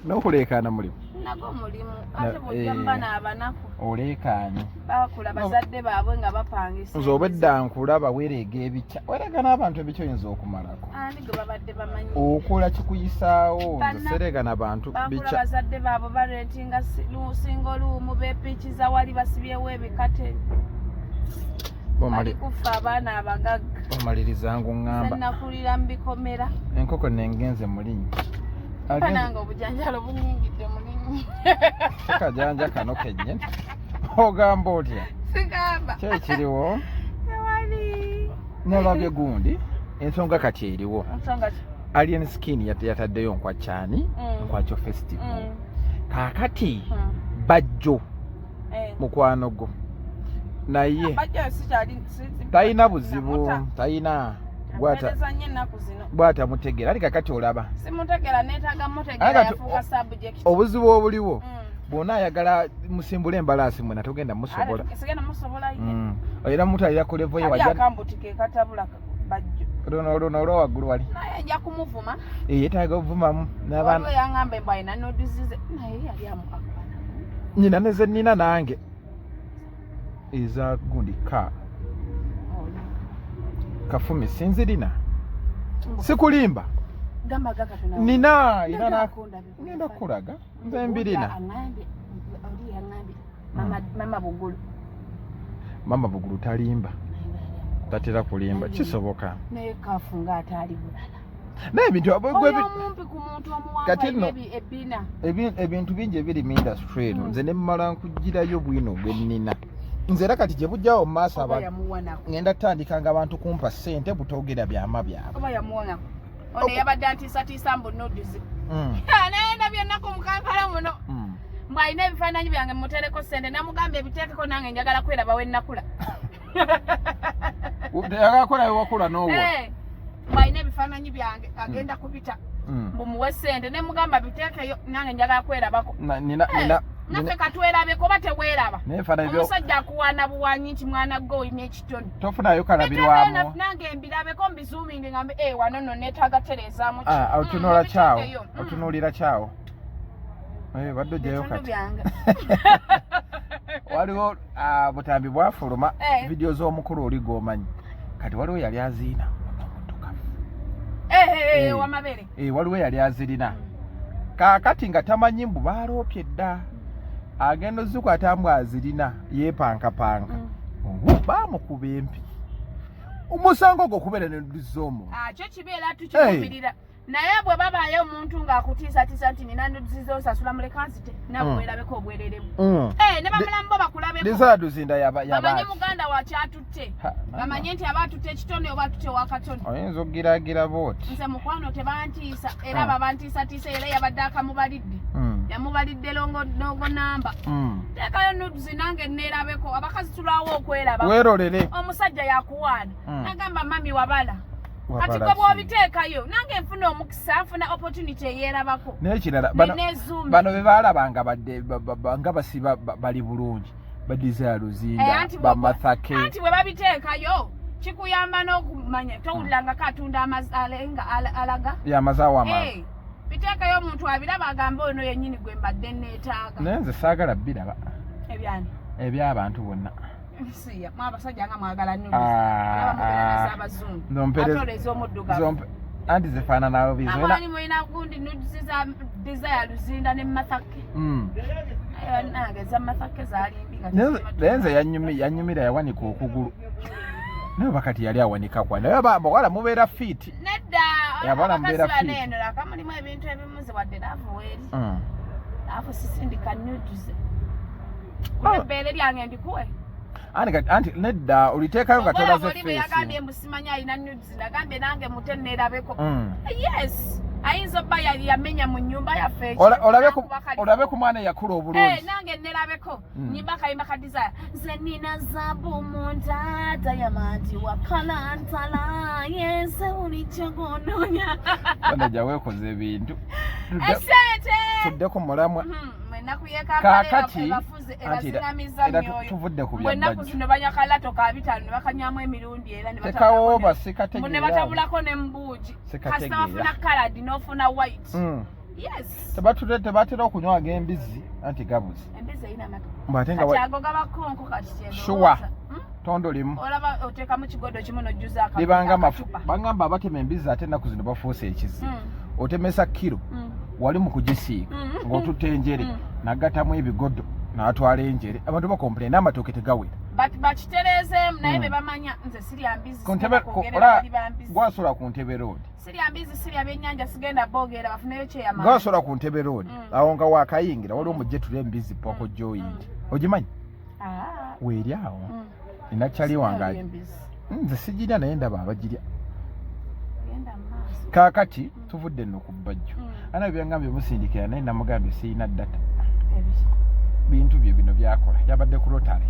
N'okuleekaana mulimu. Nagwo mulimu ate bw'ojja mu bano abanaku. Oleekaanye. Bakula bazadde baabwe nga bapangisa. Nze obwedda nkulaba weereega ebikya. Weereega n'abantu ebikya oyinza okumalako. Ani gwe babadde bamanyi? Okola kikuyisaawo. Nze sereega na bantu bikya. Bakula bazadde baabwe barentinga single room beepikiza wali basibyewo ebikate. Bali kufa abaana abagagga. Omaliriza ng'oŋŋamba. Nze nakulira mu bikomera. Enkoko nengenze mu linnya. Banange obujanjalo bunyingidde mulinyi. Kajanja kano kennyini. Ogamba otya? Sigamba. Ki ekiriwo? Tewali. Nalabye gundi ensonga kati eriwo. Ensonga ki? Alien Skin yataddeyo nkwakyani nkwakyo festival. Kaakati Bajjo mukwano gwo naye talina buzibu talina bwatamutegeera ali kakati olaba obuzibu obuliwo bwona ayagala musimbule embalaasi mwena togenda musobola era mutalira ku levo ye luno luno olwa waggulu wali yetaaga obuvumamu n'abaana nyina neze nina nange eza gundi ka kafumi sinzirina sikulimba nina ina ngenda kukulaga nze mbirina mama bugulu talimba tatera kulimba kisoboka naye kafu nga atali bulala naye ebintu omumpi ku muntu omuwanvu kati nno ebina ebintu bingi ebiri mu industry eno nze ne mmala nkugirayo bwino gwe nnina nze era kati gye bujjawo mu maaso ngenda tutandika nga abantu kumpa ssente butoogera byama byabwe oba yamuwonako ono yabadde antiisatiisa mbu nuduzi naye ndabye ennaku mu Kampala muno mbu alina ebifaananyi byange mutereko ssente namugamba ebiteekeko nange njagala kweraba we nnakula. Oyagala kweraba wakula n'owo. Eh, mbu alina ebifaananyi byange agenda kubita mbu muwe ssente ne mugamba biteekeyo nange njagala kwerabako. Nina naffe katwerabeko oba teweeraba. N'ebifaananyi Omusajja akuwaana buwanyi nti mwana gwe olina ekitone. Tofunayo kalabirwamu. Nange mbirabeko mbizuuminge ngambe eh wano nno neetaaga tereezaamu ki. Ah, otunula kyawo. Otunuulira kyawo. Eh, badde ojjayo kati. Waliwo butambi bwafuluma vidiyo z'omukulu oli gw'omanyi. Kati waliwo yali aziina omutukafu. Wamabere. Waliwo yali azirina. Kaakati nga tamanyi mbu baaloopye dda. Agenda ozikwata mbu azirina yeepankapanka. Baamukuba empi. Omusango ogwo okubeera ne z'omuntu. Kyo kibeera tukivumirira. Naye bwe babaayo omuntu ng'akutiisatiisa nti nina nudes onsasula muleka nzite nawe weerabeko obwerere bwo. Ne bamulamu bo bakulabeko. Desire Luzinda yaba Bamanye muganda wakyatutte. Bamanye nti aba atutte ekitone oba atutte wakatone. Oyinza okugiraagira bw'oti. Nze mukwano tebantiisa era babantiisatiisa era yabadde akamubalidde. Yamubalidde longo namba. Teekayo nudes nange neerabeko abakazi tulwawo okweraba. Weerolere. Omusajja yakuwaana. Nagamba mami wabala. Kati gwe bw'obiteekayo nange nfuna omukisa nfuna opportunity eyeerabako. Naye kirala bano be baalabanga badde nga basiba bali bulungi ba Desire Luzinda bamathake. Anti bwe babiteekayo kikuyamba n'okumanya towulirangako atunda nga alaga. Yamazaawo amazi. Biteekayo omuntu abiraba agambe ono yennyini gwe mbadde neetaaga. Naye nze saagala biraba. Ebyani? Eby'abantu bonna. Siya, mwe abasajja nga mwagala nudes. Olaba mubeera n'ez'abazungu. Ate olwo ez'omuddugavu. Anti zifaanana bizo. Abaani mulina gundi nudes za Desire Luzinda ne Mathake. Naye bannange eza Mathake zaali mbi nga Naye nze yanyumira yawanika okugulu. Naye bakati yali awanika kwa. Naye abawala mubeera fit. Nedda. Abawala mubeera fit. Eno laka mulimu ebintu ebimu ze wadde laavu weeri. Laavu sisindika nudes. Ebbeere lyange ndikuwe. Anti nedda oliteekayo nga tolaze face. Yagambye mbu simanyi alina nudes nagambye nange mute neerabeko. Yes. Ayinza obba yali yamenya mu nnyumba yaffe. Olabe ku mwana eyakula obulungi. Nange neerabeko. Nyimba akayimba ka Desire. Nze nina zaabu mu nda, diamond wa kalantala, yenze bulijjo gw'onoonya. Bana jja weekoze ebintu. Esente! Tudde ku mulamwa. Ennaku y'e Kampala Kaakati, ebafuze, anti ebazingamiza era myoyo. tuvudde ku Mbu ennaku bya zino banywa kalato ka bitaano ne bakanywamu emirundi era ne Tekawooba, batabulako sikategeera. ne batabulako ne mbuugi. Sikategeera. Kasita wafuna kaladi n'ofuna white. Yes. Tebatera okunywa ag'embizzi anti gabuze. Embizzi erina amata. Mbu ate nga Kati ago gaba konko kati kye Sure. ndowooza. Tondo limu. Olaba oteekamu kigodo kimu n'ojjuza Libanga mafu. akacupa. Bangamba abatema embizzi ate ennaku zino bafuuse ekizibu. Otemesa kiro wali mu kugisiiga ng'otutte enjere nagatamu ebigodo n'atwala enjere, abantu bakomplain n'amatooke tegawera. But bakitereezeemu naye be bamanya nze sirya mbizzi, sigenda kwogerera bali ba mbizzi. Gwasula ku Ntebe Road. Sirya mbizzi, sirya byennyanja, sigenda boogera, bafuneyo kyeyama. Gwasula ku Ntebe Road awo nga wakayingira waliwo omujjetula embizzi pork joint, ogimanyi? Ah. Weeri awo inakyali wange Sirya embizzi. Nze sigirya naye ndaba abagirya. Genda mu maaso. Kaakati tuvudde nno ku Bajjo. Ana byangambye musindikira naye namugambye siyina data. Ebiki? Bintu bye bino byakola yabadde ku Rotary.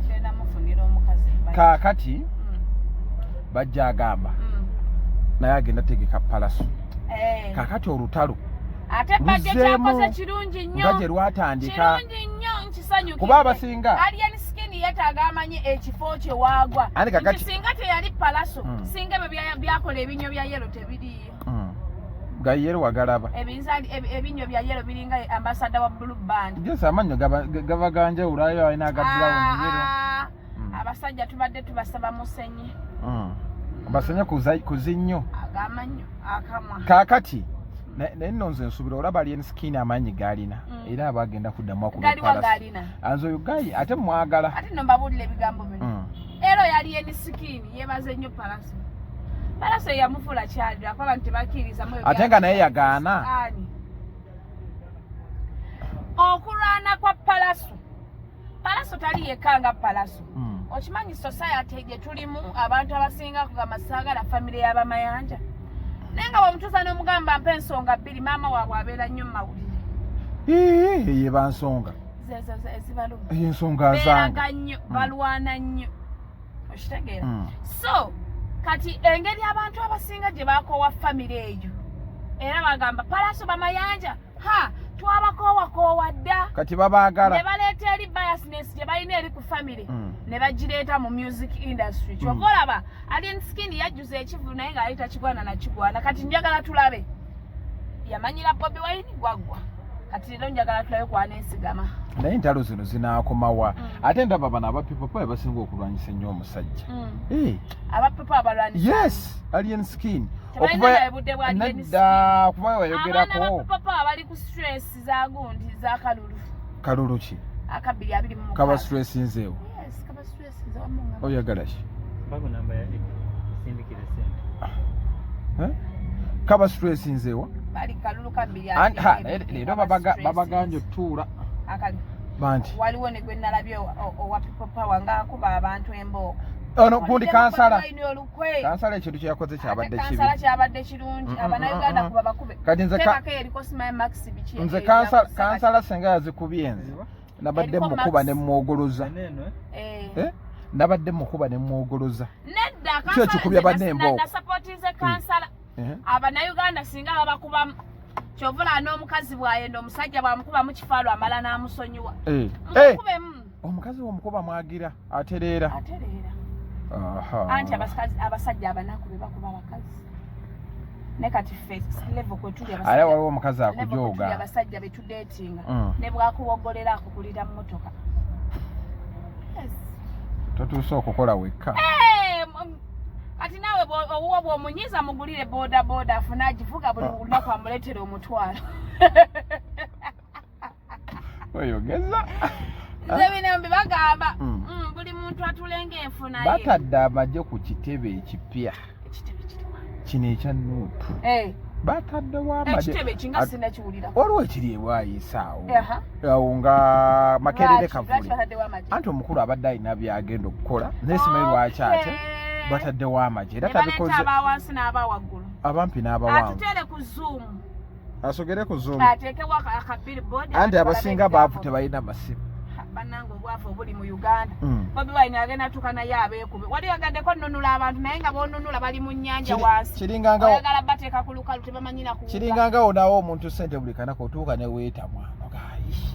Genda mufunira omukazi Bajjo. Kaakati Bajja agamba naye agenda tegeka Pallaso. Kaakati olutalo Ate Bajjo luzzeemu kyakoze kirungi nnyo. nga gye lwatandika. Kirungi nnyo, nkisanyukidde. Kuba abasinga Alien Skin yeetaaga amanye ekifo kye waagwa. Ani kakati Nti singa teyali Pallaso, singa ebyo byakola ebinnyo bya yellow tebiriiyo. Ga yellow wagalaba. Ebinnyo bya yellow biringa ambassador wa Blue Band. Yes, amannyo gaba ga njawulo, ayo alina aga brown, yellow. Abasajja tubadde tubasaba musenye. Basenye ku zinnyo. Agamannyo akamwa. Kaakati naye nno nze nsuubira olaba Alien Skin amaanyi g'alina era aba agenda kuddamu akuba Galiwa Pallaso. g'alina? Anze oyo guy ate mwagala. Ate nno mbabuulira ebigambo bino. Era oyo Alien Skin yeebaze nnyo Pallaso. Pallaso yamufuula kyali lwakuba abantu tebakkiriza mu ebyo Ate nga naye yagaana. Ani? Okulwana kwa Pallaso. Pallaso tali yekka nga Pallaso. Okimanyi society gye tulimu abantu abasinga kugamba saagala famire y'abamayanja. Naye nga bw'omutuusa n'omugamba mpa ensonga bbiri, maama waabwe abeera nnyo mu mawulire. Ii, ye bansonga. Zezo ezibaluma. Eyo ensonga zange. Beeraga nnyo, balwana nnyo. Okitegeera? So kati engeri abantu abasinga gye bakoowa famire eyo era bagamba Pallaso bamayanja ha twabakoowakoowa dda. Kati babaagala. Ne baleeta eri biasness gye balina eri ku famire ne bagireeta mu music industry. Kyova olaba Alien Skin yajjuza ekivulu naye ng'ali takigwana nakigwana. Kati njagala tulabe yamanyira Bobi Wine gwaggwa, kati leero njagala tulabe kwaneesigama. Naye entalo zino zinaakomawa? Ate ndaba bano aba People Power basinga okulwanyisa ennyo omusajja. Aba People abalwanyisa? Yes, Alien Skin. Tebalina naye budde bwa Alien Nedda, kuba Abaana ba wayogerako. People Power bali ku stress za gundi za kalulu. Kalulu ki? Aka 2026. Kaba stress nzeewo? Yes, kaba stress nze wamu nga. Oyagala ki? Bago namba ya Eddie, sindikira sente. Eh? Kaba stress nzeewo? Bali kalulu ka bbiri Ha, abiri naye ebiri, leero kaba stress babagambye nze. otuula. Akali. Banti. Waliwo ne gwe nalabye owa People Power ng'akuba abantu embooko. Ono gundi kansala. Waliwo olukwe. Kansala ekintu kye yakoze kyabadde Ate kibi. kansala kyabadde kirungi. Abannayuganda kuba bakube. Kati nze Teekako eriko simanyi Max biki. Nze eyo ya kansala senga yazikubye nze. Nabadde Eriko mukuba Max. ne mwogoloza. Neno, eh? Eh. Eh? Nabadde mukuba ne mwogoloza. Nedda, Ki kansala ekikubya nze banne embooko? nasapootinze kansala. Abannayuganda singa babakubamu, kyovula n'omukazi bw'ayenda omusajja bw'amukubamu kifaalo amala n'amusonyiwa. Mukubemu. Omukazi w'omukuba mwagira atereera. Atereera. Anti abasajja abanaku be bakuba abakazi. Naye kati ffe level kwe tuli Ate abasajja. waliwo omukazi Level kwe tuli akujooga. abasajja be tudeetinga. Ne bwakuwoggolera akukulira mmotoka. Yes. Totuuse okukola wekka. Kati naawe owuwo bw'omunyiiza mugulire boda boda afune agivuga buli lunaku amuleetere omutwalo. Oyogeza. Nze bino mbibagamba. Buli muntu atulenga enfuna ye. Batadde amagye ku kitebe ekipya. Ekitebe kiriwa? Kino ekya NUP. Bataddewo amagye. Ekitebe kinga sinnakiwulira. Waliwo ekiri ebwayisa awo. Awo nga Makerere Lwaki Kavule. bataddewo amagye? Anti omukulu abadde alina by'agenda okukola naye simanyi lwaki ate bataddewo amagye era Ne baleeta tabikoze. abawansi n'abawaggulu. Abampi n'abawanvu. Atuteere ku Zoom. Asogere ku Zoom. Ateekewo aka billboard. Anti Abantu balabe abasinga baavu ebigambo. tebalina masimu. Ha, bannange obwavu obuli mu Uganda. Bobi Wine agenda atuuka naye abeekube. Wali oyagadde nnunula abantu naye nga b'onunula bali mu nnyanja wansi. Oyagala bateeka ku lukalu tebamanyi na kuwuga. Kiringa nga onaawo omuntu ssente buli kanaku otuuka ne weetamwa.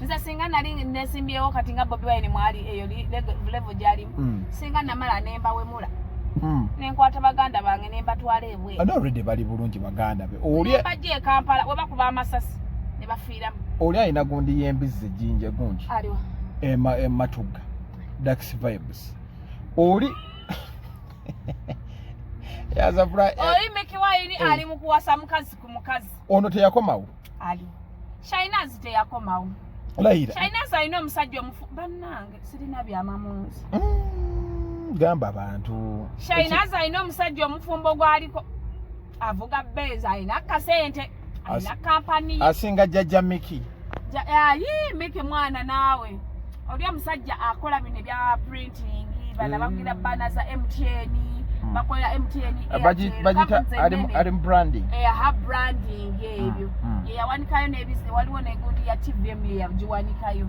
Nze singa nali nesimbyewo kati nga Bobi Wine mwali eyo level gy'alimu. Singa namala ne mbawemula. Nenkwata baganda bange ne mbatwala ebweru. Ano already bali bulungi baganda be. Ne mbajja e Kampala we bakuba amasasi. Ne bafiiramu. Oli alina gundi y'embizzi ejjinja gundi. Aliwa? Ematuga Dax Vibes oli yazavula. Oli Mikie Wine. Eh. Ali mu kuwasa mukazi ku mukazi. Ono teyakomawo. Ali Shainazi teyakomawo. Layira. Shainazi alina omusajja omufu. Bannange, sirina byamamunzi. Gamba abantu. Shainazi alina omusajja omufumbo gwaliko, avuga Benz, alina kasente, alina kampani. Asinga jjajja Miki. Ayi, Miki mwana naawe, oli omusajja akola bino ebya printing, bana bagira bana za MTN. Bakolera MTN. Airtel, bagita companies ennene. Ali mu branding. Aha, branding ebyo. Ye yawanikayo n'ebizi, waliwo n'egundi ya TVM ye yagiwanikayo.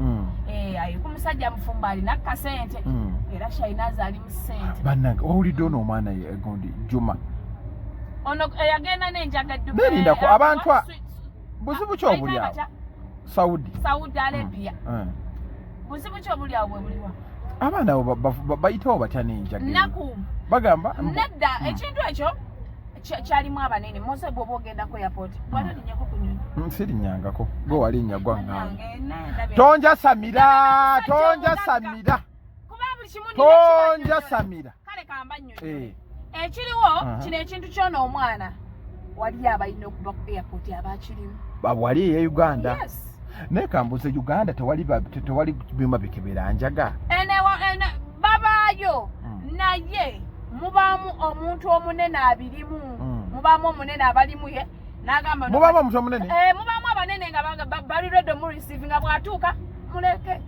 Ayi ku musajja mufumbo, alina kasente. Era Shainazi ali mu sente. Bannange, wawulidde ono omwana gundi Juma? Ono yagenda n'enjaga edduka. Beerindako, abantu buzibu ki obuli awo Saudi? Saudi Arabia. Buzibu ki obuli awo? Bwe buliwa? Abaana abo bayitawo batya n'enjaga eno? Naku. Bagamba Nedda, ekintu ekyo kyalimu abanene. Mose, bw'oba ogenda ku airport, wali olinyeko ku nyonyi? Sirinyangako, gwe walinnya gwaŋŋamba. Bannange, ndabye. Tonjasamira. Omusajja Tonjasamira. Kuba buli kimu nina kibannyonnyola. Tonjasamira. Kale kamba nnyonnyola. Eh. Ekiriwo, kino ekintu kyona omwana, waliyo abalina okuva ku airport abakirimu. Wali eye Uganda? Yes. Naye kambuze, Uganda tewali tewali byuma bikebera njaga? Ene babaayo. Naye mubaamu omuntu omunene abirimu. Mubaamu omunene abalimu, ye n'agamba no- Mubaamu omuntu omunene? Eh, mubaamu abanene nga bali ready mu receive, nga bw'atuuka muleke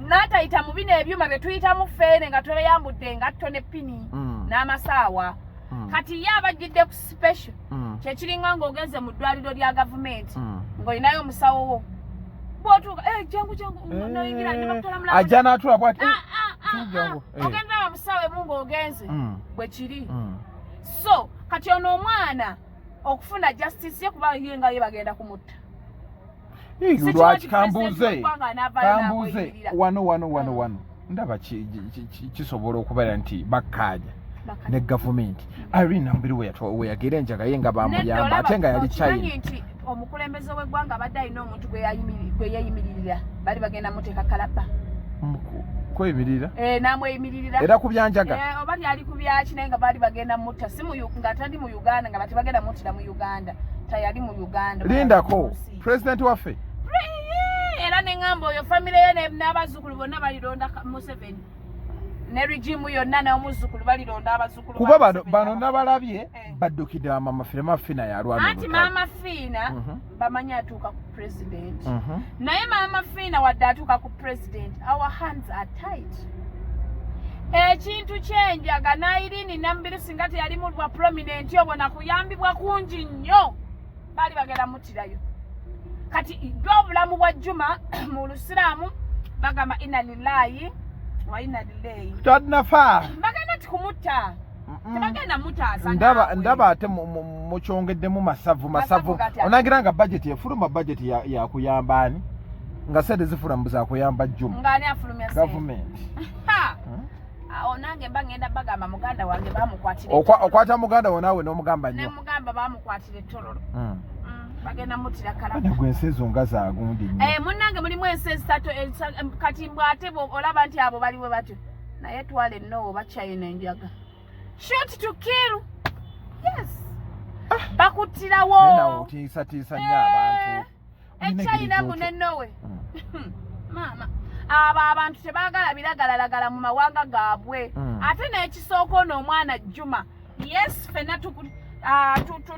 n'atayita mu bino ebyuma bye tuyitamu ffeene nga tweyambudde engatto ne pini n'amasaawa. Kati ye abajjidde ku special. Kyekiringa ng'ogenze mu ddwaliro lya gavumenti ng'olinayo omusawo wo, bw'otuuka, "Eh, jangu jangu," noyingira ne bakutwala mu Ajja n'atula bwati. Ah, ah, ah, Jangu, ah. eh. Ogenda wa musawo emu ng'ogenze. Bwe kiri. So kati ono omwana okufuna justice ye, kuba ye nga ye bagenda kumutta. Ii, Si lwaki kiwa kambuuze president w'eggwanga anaavaayo kambuuze n'amweyimirira. Wano wano wano wano ndaba kisobola okubeera nti bakkaanya ne gavumenti. Irene Namubiru we yagera enjaga ye nga bamuyamba, ate nga yali Okimanyi China. nti omukulembeze w'eggwanga abadde alina omuntu gwe yeyimiririra, bali bagenda muteeka kalaba. Kweyimirira? Eh, n'amweyimiririra. Era ku byanjaga? Eh, oba lyali ku byaki, naye nga baali bagenda mutta, si nga tali mu Uganda, nga batebagenda muttira mu Uganda, tayali mu Uganda. Lindako, pulezidenti waffe? Era neŋŋamba oyo famire ye n'abazzukulu bonna balironda Museveni ne regime yonna, n'omuzzukulu balironda abazzukulu Kuba ba bano Museveni. Bano nabalabye Eh. baddukidde mama Fiina. Mama Fiina yalwana Anti olutalo. Maama Fiina bamanyi atuuka ku president. Naye Maama Fiina wadde atuuka ku president, our hands are tight. Ekintu kyenjaga nairini Namubiru, singa teyali mu bwa prominent obwo nakuyambibwa kungi nnyo, baali bagenda muttirayo. Kati byo obulamu bwa Juma, mu Lusiraamu bagamba inna lillahi wa inna lillahi. Tadnafa. Bagenda ti kumutta, tebagenda mutaasa. Ndaba Naawe. ndaba ate mukyongeddemu masavu masavu. Masavu gatya? Onagira nga budget efuluma, budget ya kuyamba ani, nga sente zifula mbu zakuyamba Juma? Ng'ani afulumya sente? Gavumenti. Ha! Awo nange mba ngenda bagamba muganda wange bamukwatira. Okwata muganda wo naawe n'omugamba nnyo. Nemugamba bamukwatira etololo. Bagenda muttira kalaba. Bana gwe, ensi ezo nga zagundi nnyo. Eh, munnange, mulimu ensi ezitatu kati mbwate olaba nti abo baliwe batyo, naye twala ennowo oba China, enjaga shoot to kill, yes, bakuttirawo. Naye naawe otiisatiisa nnyo abantu. Olina engeri Echina gy'otyo- munennowe. Maama, abo abantu tebaagala biragalalagala mu mawanga gaabwe. Ate n'ekisooka, ono omwana Juma, yes, fenna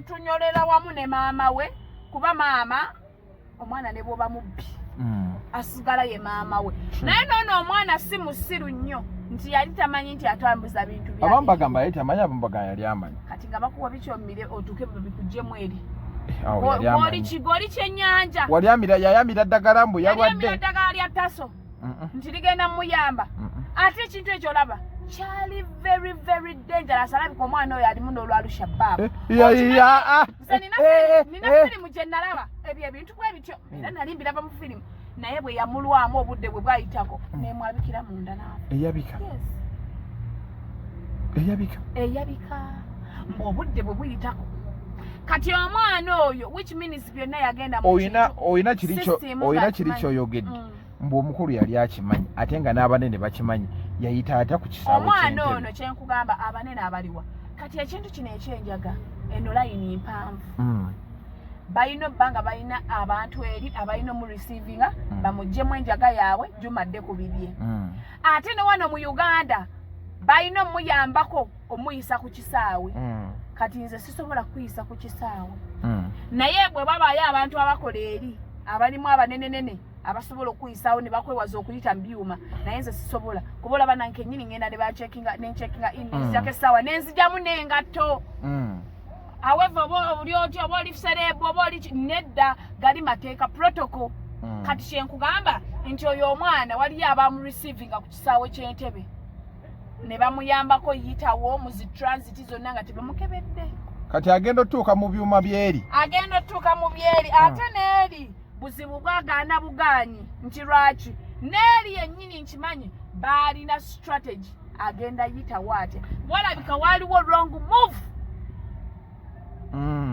tunyolera wamu ne maama we, kuba maama omwana ne bwoba mubbi, asigala ye maama we. Naye noono omwana si musiru nnyo nti yali tamanyi nti atambuza bintu bya Abamu bagamba yali tamanyi, abamu bagamba yali amanyi. Kati nga bakuwa bikyomire otuuke bikugyemu eri. Eh, awo yali Goli amanyi. kigoli kyennyanja. Wali amira, yayamira ddagala mbu Yali amira yalwadde. eddagala lya taso nti ligenda muyamba. Ate ekintu ekyo olaba kyali very very dangerous. Alabika omwana oyo alimu n'olwalushababu. Eh, ya, ah, Nze nina eh, nina firimu gye nalaba ebyo ebintu bwe bityo, era nali mbiraba mu firimu, naye bwe yamulwamu obudde bwe bwayitako nemwabikira munda naawe. Eyabika? Yes. Eyabika? Eyabika mbu obudde bwe buyitako. Kati omwana oyo, which means byonna yagenda mu Oyina kintu. oyina kiri kyo System oyina nga kiri akimanyi. kyoyogedde mbu omukulu yali akimanyi, ate nga n'abanene bakimanyi, yayita atya ku kisaawe Omwana ky'entebe? ono kyenkugamba, abanene abaliwa kati ekintu kino ekyenjaga, eno layini mpanvu. Balina obba nga balina abantu eri abalina omureceivinga, bamuggyemu enjaga yaabwe, Jumadde ku bibye. Ate ne wano mu Uganda balina omuyambako omuyisa ku kisaawe. Kati nze sisobola kuyisa ku kisaawe, naye bwe babaayo abantu abakola eri abalimu abanenenene abasobola okuyisaawo ne bakwewaza okuyita mu byuma, naye nze sisobola, kuba olaba nange kennyini ngenda ne bacheckinga, nencheckinga in, nenzijako essaawa, nenzijjamu n'engatto. However, oba oli otya, oba oli celeb, oba oli nedda, gali mateeka, protocol. Kati kyenkugamba nti oyo omwana waliyo abamureceivinga ku kisaawe ky'entebe ne bamuyambako yitawo mu zi transit zonna nga tebamukebedde. Kati agenda otuuka mu byuma byeri. Agenda otuuka mu byeri, ate n'eri buzibu bwagaana bugaanyi nti lwaki n'eri yennyini nkimanyi baalina strategy, agenda yitawo atya, walabika waaliwo wrong move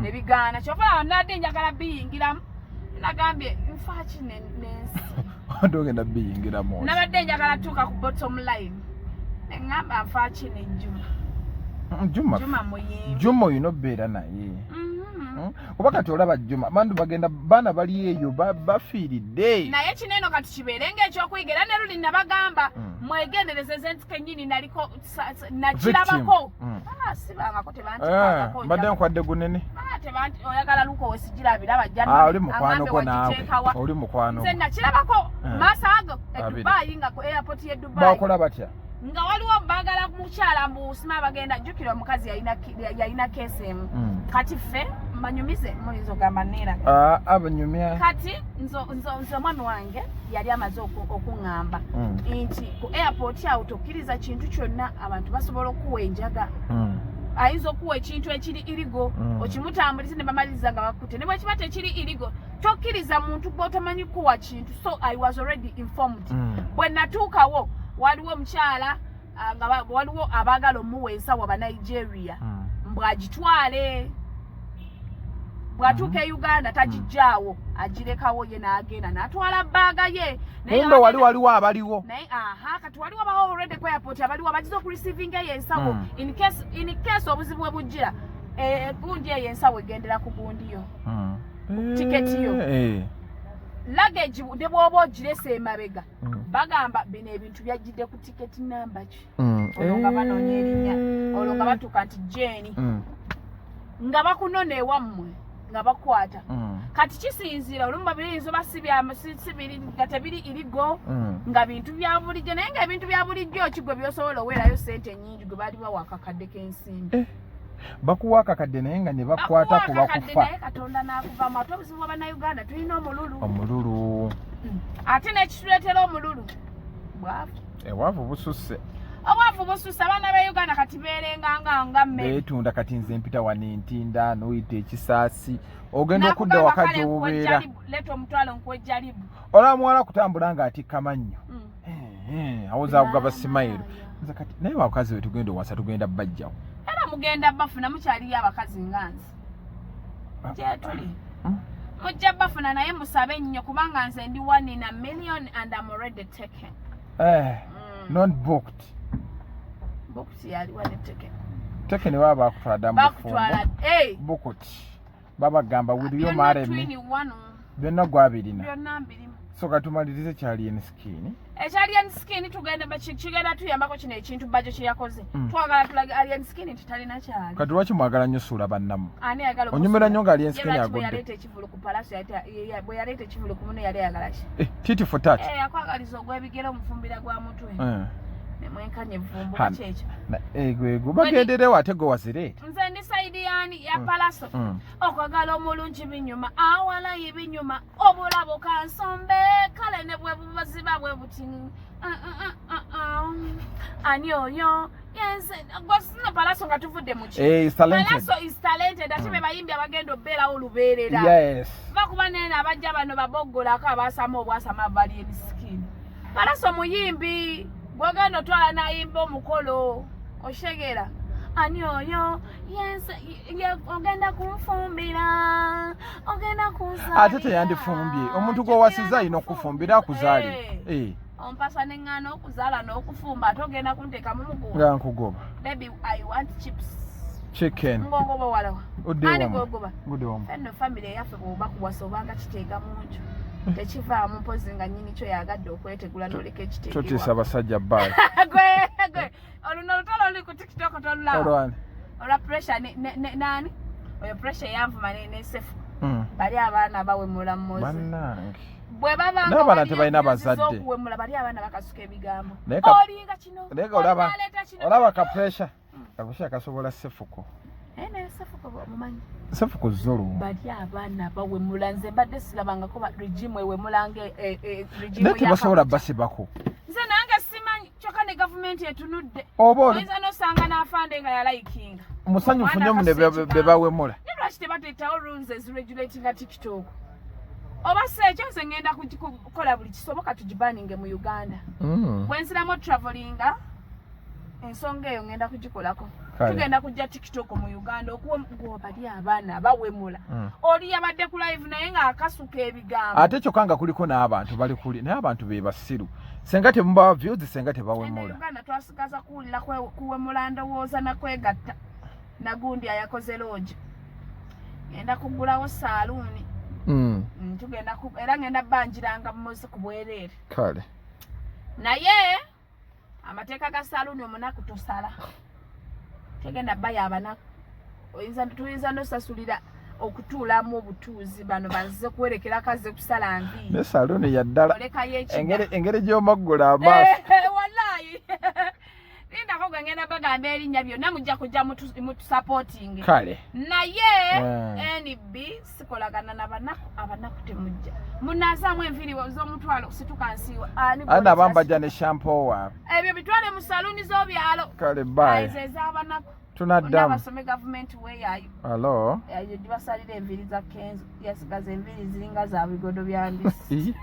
ne bigaana. Kyova laba nadde njagala biyingiramu, nagambye nfaaki n'ensi. Ate ogenda biyingiramu otya? Nabadde njagala tuuka ku bottom line, neŋŋamba nfaaki ne Juma. Juma. Juma muyimbi. Juma olina obeera naye. Kuba kati olaba Juma, bantu bagenda, baana bali eyo bafiiridde. Naye kino eno kati kibeere ng'ekyokuyiga, era ne luli nabagamba, mwegendereze. Nze nti kennyini naliko nakirabako. Victim. Ah, sibangako. Eh, Tebantikangako. Mbadde nkwadde gunene. Oyagala luko wesigirabira bajja. Ah, oli mukwano gwo naawe, oli mukwano Nze gwo. nakirabako maaso ago e Abiri. Dubayi, nga ku airport ye Dubayi. Bakola batya? Nga waliwo baagala mukyala mbuusima abagenda, jjukira omukazi yalina case emu. Kati ffe mbanyumize, muyinza ogamba neeraga. Ah, abanyumya. Kati nze omwami wange yali amaze okuŋŋamba nti ku airport awo tokkiriza kintu kyonna, abantu basobola okuwa enjaga, ayinza okuwa ekintu ekiri illegal, okimutambulize ne bamaliriza nga bakutte. Ne bwe kiba tekiri illegal, tokkiriza muntu gw'otamanyi kuwa kintu. So I was already informed. Bwe natuukawo, waliwo omukyala, nga waliwo abaagala omuwa ensawo, Abanigeria, mbwagitwale, bw'atuuka e Uganda tagijjaawo, agirekawo, ye n'agenda n'atwala bag ye. Naye Kumbe wali abagenda- waliwo abaliwo. Naye aha, kati waliwo abawo already ku airport abaliwo abagize okureceivinga eyo ensawo, in case obuzibu bwe bujjira, gundi eyo ensawo egendera ku gundi yo, Tiketi yo. Luggage ne bw'oba ogirese emabega, bagamba bino ebintu byajjidde ku tiketi namba ki, olwo nga banoonya erinnya, olwo nga batuuka nti Jeeni, nga bakunona ewammwe nga bakwata. Kati kisinziira, olumu babiyinza oba si biri nga tebiri illegal, nga bintu bya bulijjo, naye nga ebintu bya bulijjo ki gwe byosobola oweerayo sente ennyingi, gwe baali bawa akakadde k'ensimbi. Eh, bakuwa akakadde naye nga ne bakwata Bakuwa ku akakadde, bakufa. Naye Katonda n'akuvamu. Ate obuzibu bw'Abannayuganda, tulina omululu. Omululu. Ate n'ekituleetera omululu bwavu. Ebwavu bususse. Obwavu bususse. Abaana b'e Uganda kati beerenganga nga mmere. Beetunda. Kati nze mpita wano entinda n'oyita ekisaasi, ogenda okudda waka gy'obeera. Leeta omutwalo nkuwejjalibu. Olaba muwala kutambula ng'atikka mannyo. Awoza kugaba simayiru. Nze kati naye bakazi we tugenda owasa, tugenda bajjawo. Era mugenda bafuna, mukyaliyo abakazi nga nze gyetuli. Mujja bafuna, naye musabe nnyo, kubanga nze ndi one in a million and I'm already taken. Eh, not booked. Booked yaliwa ne taken. Taken baba bakutwala dda mu bufumbo. Bakutwala, hey. Booked babagamba, will you Byonna marry me? twini one. Byonna gwabirina. Byonna mbirimu. So katumalirize kya Alien Skin. Ekya Alien Skin tugenda kigenda tuyambako kino ekintu Bajjo kye yakoze. Twagala tulage Alien Skin nti talina kyali. Kati lwaki mwagala nnyo suula bannammwe? Ani ayagala? Onyumira nnyo nga Alien Ye Skin lwaki bwe agudde. yaleeta ekivulu ku Palaso, bwe yaleeta ekivulu ku muno, yali ayagala ki? Eh, tit for tat. Eh, yakwagaliza ogw'ebigere, omufumbira gwa mutwe, ne mwenkanya evvumbu. Ha. Baki ekyo? Ego bagenderewo, ate gwe wazireeta. Nze ndi side yani ya Palaso. Okwagala omulungi binyuma, awalayi binyuma, obulabo kansombe kale ne bwe bubaziba bwe buti. Ani oyo yenze gwasino Palaso nga tuvudde mu ki? Eh, is talented. Palaso is talented, ate be bayimbi abagenda obeerawo lubeerera. Bakuba nene abajja bano baboggolako, abasama obwasama bali emisikini. Palaso muyimbi gwogenda otwala n'ayimba omukolo, oshegera Ani oyo? Yes, ogenda kunfumbira, ogenda kunzaalira. Ate teyandifumbye. Omuntu gw'owasizza alina okukufumbira akuzaale. Eh. Ompasa neŋŋaana okuzaala n'okufumba, ate ogenda kunteekamu muguwa. Nga nkugoba. Baby, I want chips. Chicken. Ngongoba walawa. Odde Ani wamu. gwogoba? Gudde wamu. Fenno family eyaffe bw'oba kuwasa obanga kiteega mu nju, tekivaamu mpozi nga nnyini kyo yagadde okwetegula n'oleka Totiisa ekiteegebwa. abasajja, bbayi. Gwe gwe, oluno olutalo luli ku TikTok, tolulaba? Olwani? Olwa Pressure nani oyo Pressure eyanvuma ne Sefu. Bali abaana bawemula muzi. Bannange. Bwe baba nga N'abaana waliyo tebalina views bazadde. z'okuwemula, bali abaana bakasuka ebigambo. Naye Olinga kino, Naye ga olaba aleeta kino. Olaba ka Pressure. Ka Pressure kasobola Sefuko. Naye naye Sefuko omumanyi? Sefuko zolo. Bali abaana bawemula, nze mbadde sirabangako regime ewemulanga regime Naye ya tebasobola Kaguta. basibako. Nze nange simanyi, kyokka ne gavumenti etunudde. Oba oli Oyinza n'osanga n'afande nga yalayikinga. Musanyufu nnyo Omwana mune akasusa be bawemula. Naye lwaki tebateetawo rules eziregulatinga TikTok? Oba si ekyo, nze ngenda kukola buli kisoboka tugibaninge mu Uganda. Bwe nziramu travelinga, ensonga eyo ngenda kugikolako. Kale. Tugenda kujja TikTok mu Uganda okuwa bali abaana bawemula. Oli yabadde ku live naye ng'akasuka ebigambo. Ate kyokka nga kuliko n'abantu bali kuli, naye abantu be basiru. Senga temubawa views, senga Eno tebawemula. Uganda twasigaza kuwulira kuwemula ndowooza nakwegatta nagundi ayakoze lodge. Ngenda kuggulawo saaluuni. Tugenda era ngenda banjiranga muzi ku bwereere. Kale. Naye amateeka ga saaluuni, omunaku tosala, tegenda bba yabanaku. Tuyinza nosasulira okutuulamu obutuuzi, bano bazze kuwerekera kaze kusala nviiri. Ne saaluuni ya ddala. Olekayo ekida. Engeri gy'omaggula amaaso. Eh, wallahi lindako gwe ngenda bagamba erinnya byonna, mujja kujja mutusupporting. Kale. Naye NB sikolagana nabanaku, abanaku temujja munaazaamu enviiri z'omutwalo situka nsiiwa. Ani Ani gw'olekera? abambajja ne shampoo waabwe. Ebyo bitwale mu saluuni z'obyalo. Kale, bye. Ezo ez'abanaku. Tunaddamu. Basome gavumenti weeyayo. Alo. Eyo gibasalira enviiri za Kenzo, yasigaza enviiri ziringa za bigodo bya mbisi.